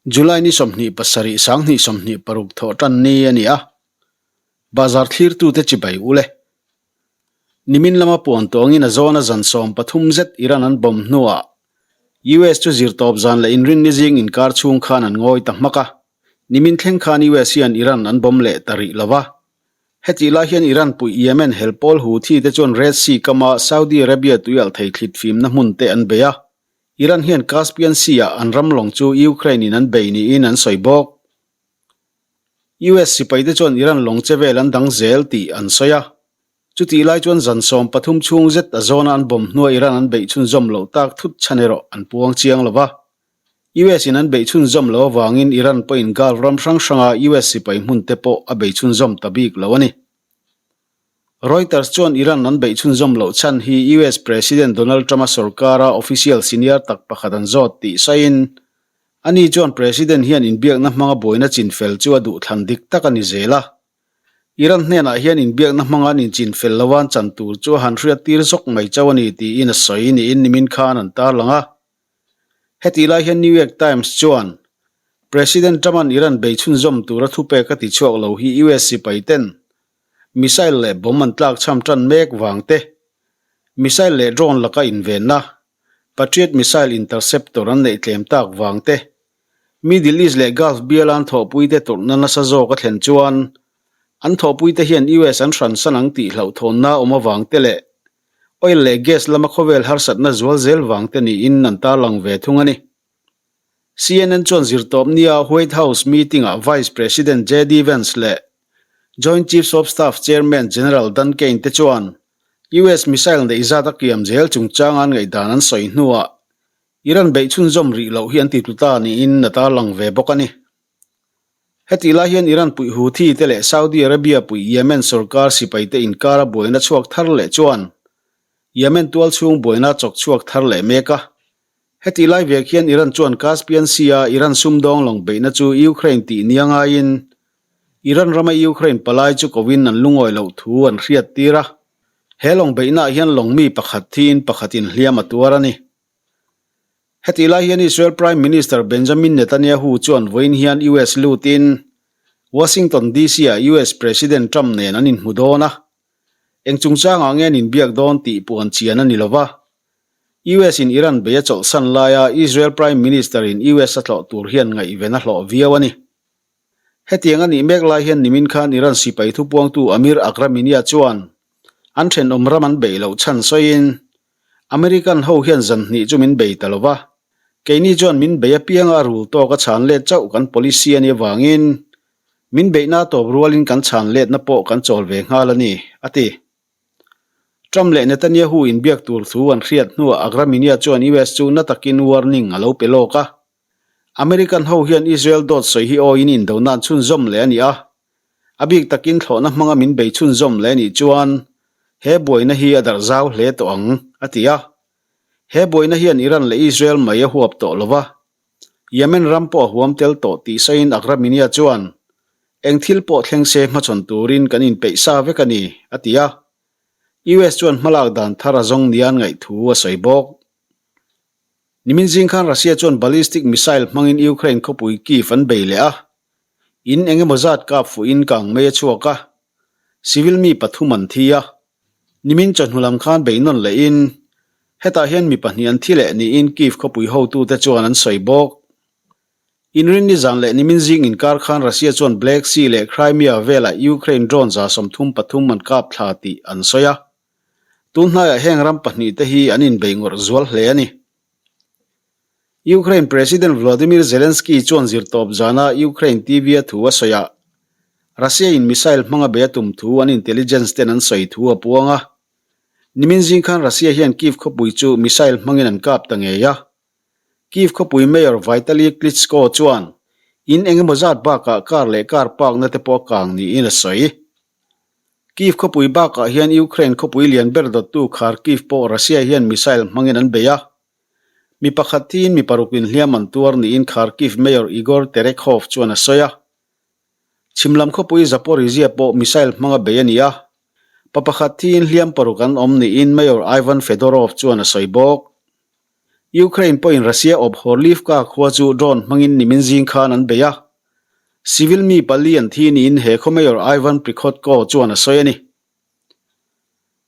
July ni 27 sanghnih 26 thawh tan ni a ni a, bazar thlirtute chibai ul e. Nimin lama puan tawngin a zawna zan 13 zet Iran an bomb hnuah US chu zirtawp zan leh inrinni zing inkar chhung khan an ngawi ta hmak a, nimin thleng khan US hian Iran an bomb leh ta rih lo va. Hetih lai hian Iran puih Yemen hel pawl Houthi te chuan Red Sea kama Saudi Arabia tuialh thei thlit fimna hmun te an bei a, Iran hian Caspian Sea-ah an ram lawng chu Ukraine-in an bei niin an sawi bawk. US sipaite chuan Iran lawng che vel an dang zel tih an sawi a. Chutih lai chuan zan 13 chhung zet a zawna an bomb hnua Iran an beih chhunzawm loh tak thut chhan erawh an puang chiang lo va. US-in an beih chhunzawm loh avangin Iran pawhin Gulf ram hrang hranga US sipai hmunte pawh a bei chhunzawm ta bik lo a ni. Reuters chuan Iran an beih chhunzawm loh chhan hi US President Donald Trump-a sorkara official senior tak pakhat an zawt tih sawiin, ani chuan President hian inbiakna hmanga buaina chinfel chu a duhthlan dik tak a ni zel a. Iran hnenah hian inbiakna hmanga an inchinfel loan chan tur chu a han hriattir zawk mai chauh a ni tiin a sawi niin nimin khan an tarlang a. Hetih lai hian New York Times chuan President Trump-a'n Iran bei chhunzawm tura thupek a tichhuak lo hi US sipaiten Missile leh bomb an tlak chham tan mek vang te, missile leh drone laka invenna, Patriot missile interceptor an neih tlem tak vang te, Middle East leh Gulf biala an thawhpuite tawrhna nasa zawk a thlen chuan an thawhpuite hian US an hransan ang tih hlauhthawnna awm avang te leh oil leh gas lama khawvel harsatna zual zel vang te niin an tarlang ve thung a ni. CNN chuan zirtawp nia White House meeting-ah Vice President JD Vance leh Joint Chiefs of Staff Chairman General Dan Caine te chuan US missile neih zat a kiam zel chungchanga an ngaihdan an sawi hnuah Iran beih chhunzawm rih loh hi an ti tlu ta niin a tarlang ve bawk a ni. Hetih lai hian Iran puih Houthi te leh Saudi Arabia puih Yemen sorkar sipaite inkara buaina chhuak thar leh chuan Yemen tualchhung buaina chawk chhuak thar leh mek a. Hetih lai vek hian Iran chuan Caspian Sea-a Iran sumdawng lawng beihna chu Ukraine tih nia ngaiin Iran rama Ukraine palai chu kovin an lungawi loh thu an hriat tir a. He lawng beihnaah hian lawng mi pakhat thiin pakhatin hliam a tuar a ni. Hetih lai hian Israel Prime Minister Benjamin Netanyahu chuan vawiin hian US lutin Washington DC-ah US President Trump nen an inhmu dawn a. Eng chungchangah nge an inbiak dawn tih puan chian a ni lo va. US in Iran bei a chawlhsan laia Israel Prime Minister in US a tlawh tur hian ngaihven a hlawh viau a ni. Hetiang a nih mek lai hian nimin khan Iran sipai thupuangtu Amir Akraminia chuan an thenawm ram an beih loh chhan sawiin, American ho hian zan hnih chu min bei ta lo va, keini chuan min bei apianga a rul tawk a chhan let chauh kan policy a nih avangin min beihna tawp rualin kan chhan letna pawh kan chawl ve nghal a ni, a ti. Trump leh Netanyahu inbiak tur thu an hriat hnuah Agraminia chuan US chu na takin warning a lo pe lawk a. American ho hian Israel dawt sawi hi awiin indona an chhunzawm leh a ni a. A bik takin thlawhna hmanga min bei chhunzawm leh a nih chuan he buaina hi a darh zau hle tawh ang, a ti a. He buaina hian Iran leh Israel mai a huap tawh lo va. Yemen ram pawh a huam tel tawh tih sawiin Agraminia chuan, Eng thil pawh thleng se hmachhawn turin kan inpeih sa vek a ni, a ti a. US chuan hmalak dan thar a zawng nia an ngaih thu a sawi bawk. Nimin zing khan Russia chuan ballistic missile hmangin Ukraine khawpui Kyiv an bei leh a. In eng emaw zat kap fuhin kang mei a chhuak a, civil mi pathum an thi a. Nimin chawhnu lam khan bei nawn lehin hetah hian mi pahnih an thi leh niin Kyiv khawpui hotute chuan an sawi bawk. Inrinni zan leh nimin zing inkar khan Russia chuan Black Sea leh Crimea velah Ukraine drone 33 an kap thla tih an sawi a. Tun hnaiah heng ram pahnihte hi an inbei ngawrh zual hle a ni. Ukraine President Volodymyr Zelensky chuan zirtawp zana Ukraine TV-a thu a sawi ah Russia-in missile hmanga bei a tum thu an intelligence ten an sawi thu a puang a. Nimin zing khan Russia hian Kyiv khawpui chu missile hmangin an kap ta ngei a. Kyiv khawpui Mayor Vitali Klitschko chuan in eng emaw zat bakah car leh car park-na te pawh a kang niin a sawi. Kyiv khawpui bakah hian Ukraine khawpui lian ber dawttu Kharkiv pawh Russia hian missile hmangin an bei a. Mi pakhat thiin mi parukin hliam an tuar niin Kharkiv Mayor Igor Terekhov chuan a sawi a. Chhim lam khawpui Zaporizhzhia pawh missile hmanga bei a ni a. Pa pakhat thiin hliam paruk an awm niin Mayor Ivan Fedorov chuan a sawi bawk. Ukraine pawhin Russia awp Horlivka khua chu drone hmangin nimin zing khan an bei a. Civil mi pali an thi niin he khaw Mayor Ivan Prikhodko chuan a sawi a ni.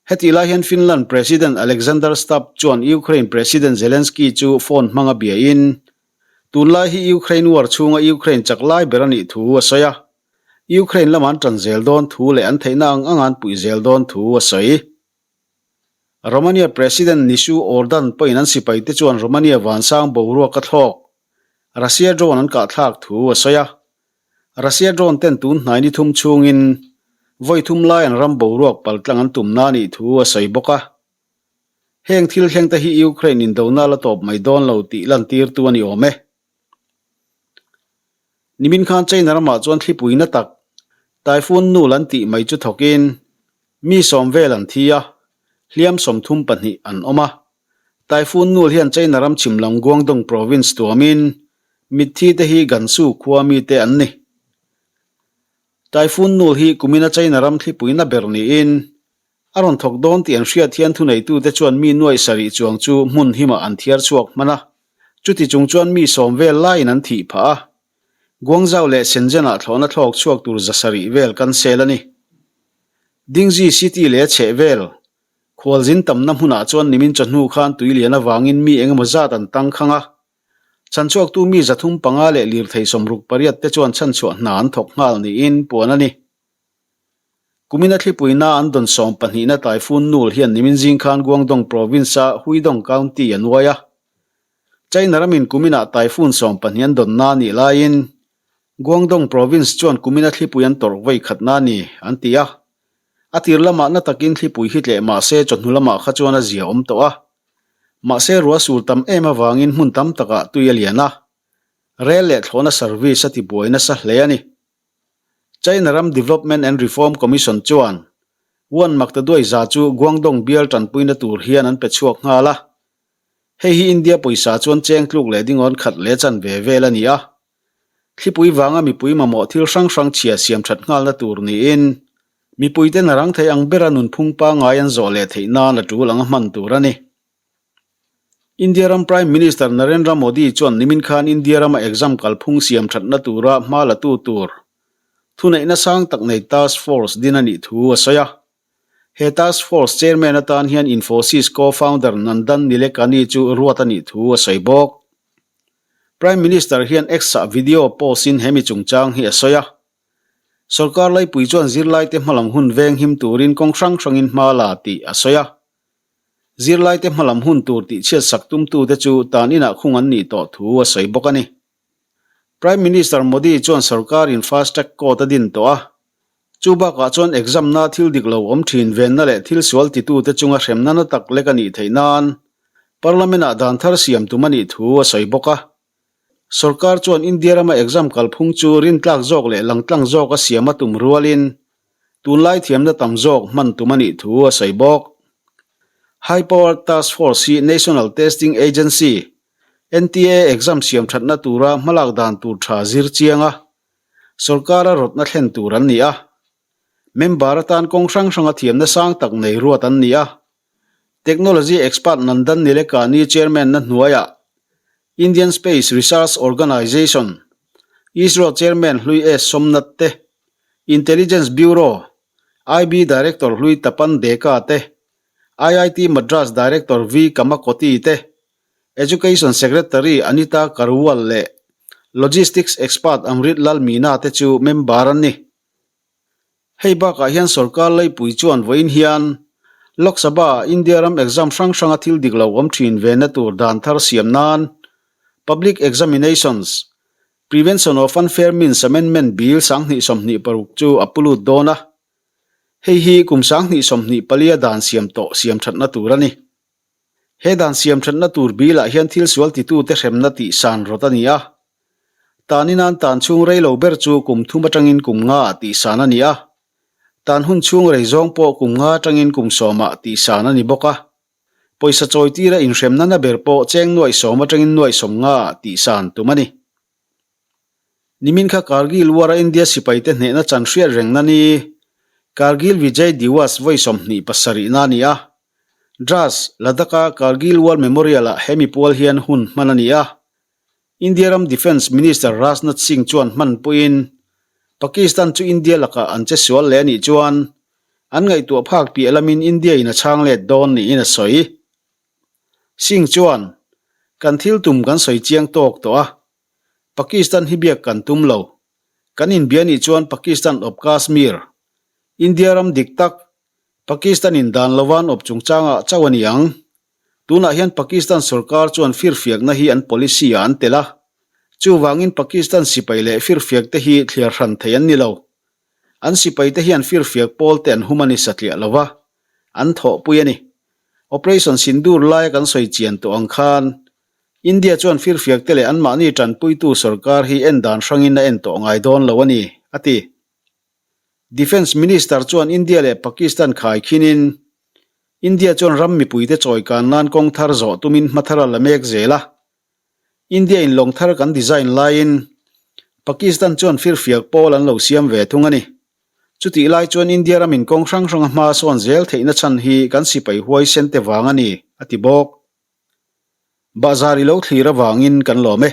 Hetih lai hian Finland President Alexander Stubb chuan Ukraine President Zelensky chu phone hmanga biain, tunlai hi Ukraine war chhunga Ukraine chak lai ber a nih thu a sawi a. Ukraine lama an tan zel dawn thu leh an theihna ang anga an puih zel dawn thu a sawi. Romania President Nisu Ordan pawhin an sipaite chuan Romania vansang boruak a thlawk Russia drone an kahthlak thu a sawi a. Russia drone ten tun hnai ni thum chhungin vawi thum lai an ram boruak paltlang an tumna a nih thu a sawi bawk a. Heng thil thleng te hi Ukraine indona la tawp mai dawn lo tih lantirtu a ni awm e. Nimin khan China ramah chuan thlipui na tak, Typhoon Nul an tih mai chu thawkin mi sawm vel an thi a, hliam 32 an awm a. Typhoon Nul hian China ram chhim lam Guangdong province tuamin mitthi te hi Gansu khua mite an ni. Typhoon Nul hi kumina China ram thlipui na ber niin A rawn thawk dawn tih an hriat hian thuneitute chuan mi nuaih sarih chuang chu hmun himah an thiar chhuak hman a, chuti chung chuan mi sawm vel laiin an thih phah a. Guangzhou leh Shenzhen-ah thlawhna thlawk chhuak tur za sarih vel cancel a ni. Dingzi City leh a chheh vel, khualzin tamna hmunah chuan nimin chawhnu khan tui lian avangin mi engemaw zat an tangkhang a. Chhanchhuaktu mi 305 leh lirthei 68 te chuan chhanchhuah hna an thawk nghal niin puan a ni. Kumina thlipuina an dawn sawm pahnihna Typhoon Nul hian nimin zing khan Guangdong Province-a Huidong County a nuai a. China ramin kuminah Typhoon 12 an dawnna a nih laiin Guangdong Province chuan kumina thlipui an tawrh vawi khatna a ni, an ti a. A tir lamah na takin thlipui hi tleh mah se chawhnu lamah kha chuan a zia awm tawh a. Mahse ruah sur tam em avangin hmun tam takah tui a lian a. Rel leh thlawhna service a tibuai nasa hle a ni. China ram Development and Reform Commission chuan Wuan Maktaduai za chu Guangdong bial tanpuina tur hian an pe chhuak nghal a. Hei hi India pawisa chuan cheng tluk leh dingawn khat leh chan ve vel a ni a. Thlipui vanga mipui mamawh thil hrang hrang chhia siam that nghalna tur niin mipuiten a rang thei ang bera nunphung pangngai an zawh leh theih nan a tul anga hman tur a ni. India ram Prime Minister Narendra Modi chuan nimin khan India rama exam kalphung siam thatna tura hma la tu tur thuneihna sang tak nei task force din a nih thu a sawi a. He task force chairman atan hian Infosys co-founder Nandan Nilekani chu ruat a nih thu a sawi bawk. Prime Minister hian X-ah video post-in hemi chungchang hi a sawi a. Sorkar laipui chuan zirlaite hmalam hun venghim turin kawng hrang hrangin hma la tih a sawi a. Zirlaite hmalam hun tur tihchhiat sak tumtute chu tan inah khung an nih tawh thu a sawi bawk a ni. Prime Minister Modi chuan sorkarin fast track court a din tawh a, chu bakah chuan exam-na thil dik lo awm thin venna leh thil sual titute chunga hremna na tak lek a nih theih nan Parliament-ah dan thar siam tum a nih thu a sawi bawk a. Sorkar chuan India rama exam kalphung chu rintlak zawk leh langtlang zawka siam a tum rualin Tunlai thiamna tam zawk hman tum a nih thu a sawi bawk. High Powered Task Force hi National Testing Agency, NTA, exam siam thatna tura hmalak dan tur tha zir chiang a, sorkara rawtna thlen tur an ni a. Member atan kawng hrang hranga thiamna sang tak nei ruat an ni a. Technology expert Nandan Nilekani chairman-na hnuaiah Indian Space Research Organisation, ISRO chairman hlui S. Somnath te, Intelligence Bureau, IB Director hlui Tapan Deka te, IIT Madras Director V. Kamakoti te, Education Secretary Anita Karwal leh Logistics Expert Amrit Lal Meena te chu member an ni. Hei bakah hian sorkar leipui chuan vawiin hian Lok Sabha-ah India ram exam hrang hranga thil dik lo awm thin venna tur dan thar siam nan Public Examinations, Prevention of Unfair Means Amendment Bill 2026 chu a pu lut dawn a. Hei hi kum 2024 a dan siam tawh siam thatna tur a ni. He dan siam thatna tur bill-ah hian thil sual titute hremna tih san rawt a ni a. Tan in an tan chhung rei lo ber chu kum thum atangin kum nga ah tih san a ni a. Tan hun chhung rei zawng pawh kum nga atangin kum sawm ah tih san a ni bawk a. Pawisa chawi tira inhremna na ber pawh cheng nuaih sawm atangin nuaih sawm nga ah tih san tum a ni. Nimin kha Kargil War a India sipaite hnehna chan hriat rengna ni Kargil Vijay Diwas vawi 27 na a ni a. Dras, Ladakh-a Kargil War Memorial-ah he mipual hian hun hman a ni a. India ram Defence Minister Rajnath Singh chuan hman puiin Pakistan chu India lakah an che sual leh a nih chuan an ngaihtuah phak piah lamin India in a chhang let dawn niin a sawi. Singh chuan, Kan thil tum kan sawi chiang tawk tawh a, Pakistan hi biak kan tum lo. Kan inbia nih chuan Pakistan awp Kashmir, India ram dik tak, Pakistan in dan lovan awp chungchangah chauh a ni ang. Tunah hian Pakistan sorkar chuan firfiakna hi an policy ah an tel a, chuvangin Pakistan sipai leh firfiak te hi thliar hran thei an ni lo. An sipai te hian firfiak pawl te an hum a ni satliah lo va, an thawhpui a ni. Operation Sindoor laia kan sawi chian tawh ang khan India chuan firfiak te leh anmahni tanpuitu sorkar hi en dan hrangin a en tawh ngai dawn lo a ni, a ti. Defence Minister chuan India leh Pakistan khai khinin India chuan ram mipuite chawikan nan kawng thar zawh tumin hma thar a la mek zel a. India in lawng thar kan design laiin Pakistan chuan firfiak pawl an lo siam ve thung a ni. Chutih lai chuan India ramin kawng hrang hranga hma sawn zel theihna chhan hi kan sipai huaisen te vang a ni, a ti bawk. Bahzar i lo thlir avangin kan lawm e.